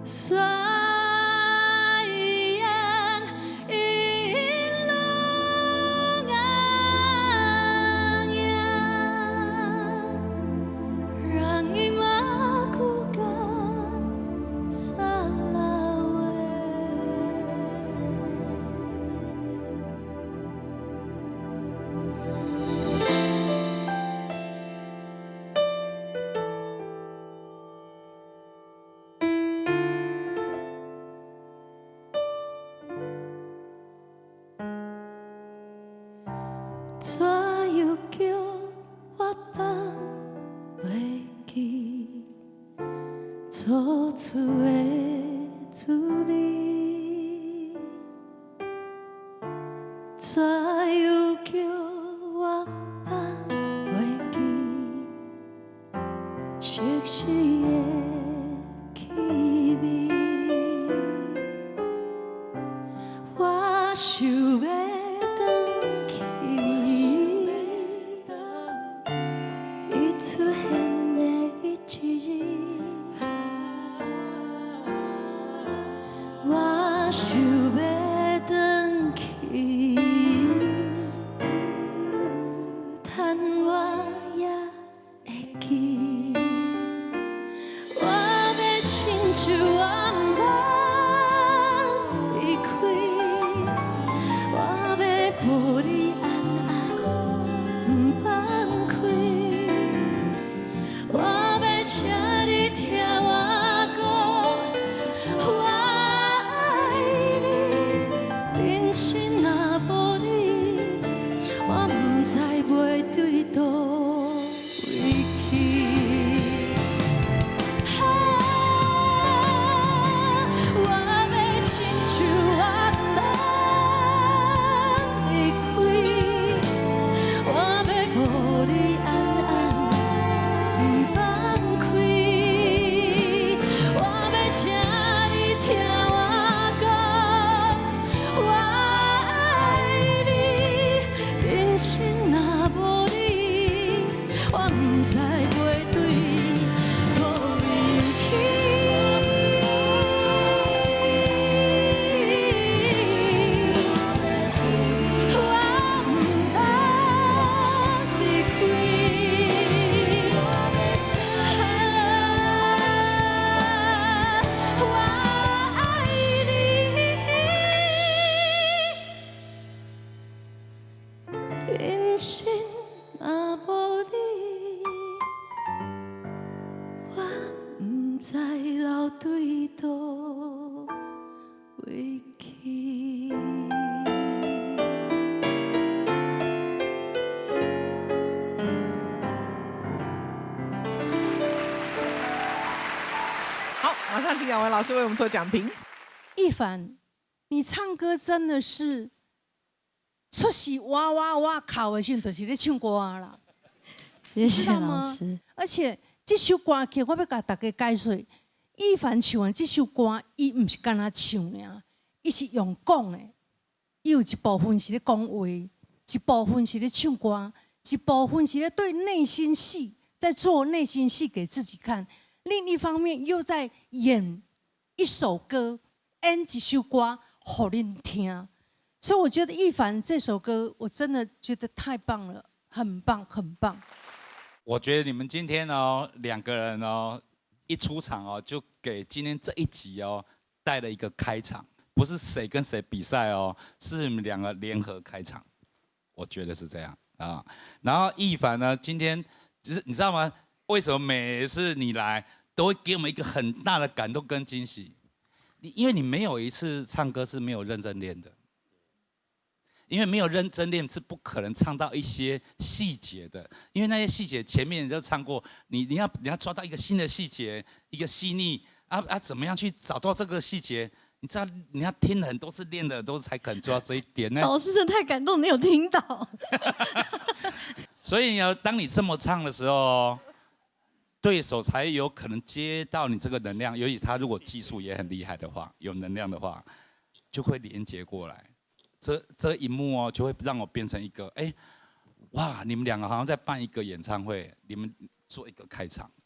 雖然伊攏硬贏，讓伊馬古加沙拉威。怎又叫我放袂記初次的滋味？怎又叫我放袂記熟悉的氣味？我想欲轉去，伊出現的彼一日，我想欲轉去，趁我猶會記。我欲親像我毋捌離開，我欲抱你安安毋放開，我欲請你聽我講，我愛你，人生若無你，我毋知欲對佗位去。啊，我欲親像我毋捌離開，我欲抱你安安毋放開，我欲請你聽我講，我愛你，人生若無你，我毋知欲對佗位去。我毋捌離開。啊，我愛你。人生若無你，我毋知留對佗位去。好，馬上請兩位老師為我們做講評。一凡，你唱歌真的是出是哇哇哇哭的時陣，就是咧唱歌啊啦。謝謝知道嗎老師。而且這首歌曲，我欲共大家解說。一凡唱完這首歌，伊毋是干焦唱爾，伊是用講的。伊有一部分是咧講話，一部分是咧唱歌，一部分是咧對內心戲，在做內心戲給自己看。另一方面又在演一首歌，演一首歌予恁聽。所以我覺得一凡這首歌，我真的覺得太棒了，很棒，很棒。我覺得你們今天哦，兩個人哦，一出場哦，就給今天這一集哦帶了一個開場，不是誰跟誰比賽哦，是你們兩個聯合開場，我覺得是這樣啊。然後一凡呢，今天就是你知道嗎？為什麼每次你來都會給我們一個很大的感動跟驚喜？你因為你沒有一次唱歌是沒有認真練的。因為沒有認真練是不可能唱到一些細節的，因為那些細節前面就唱過，你要抓到一個新的細節，一個細膩啊啊，怎麼樣去找到這個細節？你知道你要聽很多次，練的都才肯做到這一點呢。老師真的太感動，你有聽到？所以呢，當你這麼唱的時候，對手才有可能接到你這個能量，尤其他如果技術也很厲害的話，有能量的話，就會連接過來。這一幕哦，就會讓我變成一個，哎，哇！你們兩個好像在辦一個演唱會，你們做一個開場。